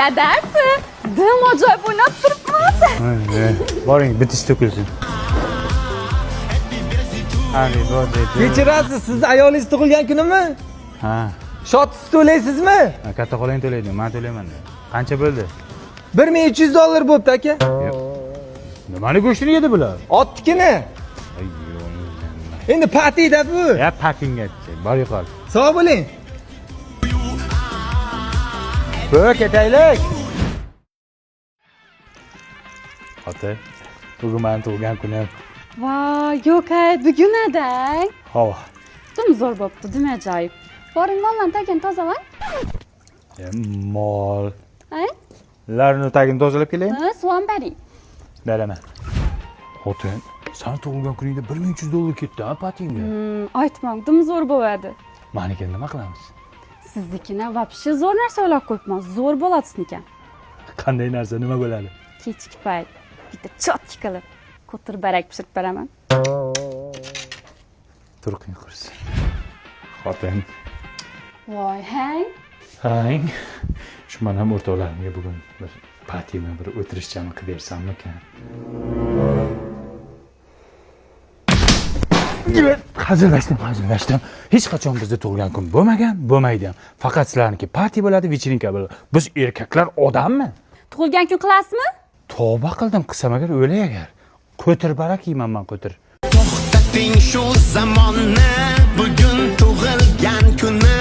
Dadasi, dim ajoyib o'ynab turibmiz. Boring, bitish to'kilsin. Happy birthday to- Kechirasiz, sizni ayolingiz tug'ilgan kunimi? Ha, Shot siz to'laysizmi? katta xolang to'laydi, men to'layman. Qancha bo'ldi? 1300 dollar bo'pti aka. Nimani go'shtini yedi bular? Otnikini. Endi patida bu. Ya patingga bor yo'qol. Sog' bo'ling. Bu ketaylik. Ota, bugun meni tug'ilgan kunim. Voy, yo'q-ay, bugun adang. Havo. Dim zo'r bo'pti, dim ajoyib. Boring, mollarni tagini tozalang. E, mol. Ay, Larni tagini tozalab kelaymi? ha, suv ham bering. Beraman. Xotin, sani tug'ilgan kuningda 1300 dollar ketdi, ha, patingga. Aytmang, dim zo'r bo'ladi. Manikini nima qilamiz? Siznikini вообще zo'r narsa o'ylab qo'yibman. Zo'r bo'ladi sizniki. Qanday narsa, nima bo'ladi? Kechki payt bitta chotki qilib qo'tir barak pishirib beraman. Turqing qursin. Xotin. Voy, hang. Hang. Shu man ham o'rtoqlarimga bugun bir patimi, bir o'tirishchani qilib bersammikan? Hazillashdim, hazillashdim. Hech qachon bizda tug'ilgan kun bo'lmagan, bo'lmaydi ham. Faqat sizlarniki parti bo'ladi, vecherinka bo'ladi. Biz erkaklar odammi? Tug'ilgan kun qilasizmi? Tavba qildim, qilsam agar o'lay agar. Qo'tir barak yeyman man qo'tir. To'xtating shu zamonni, bugun tug'ilgan kuni.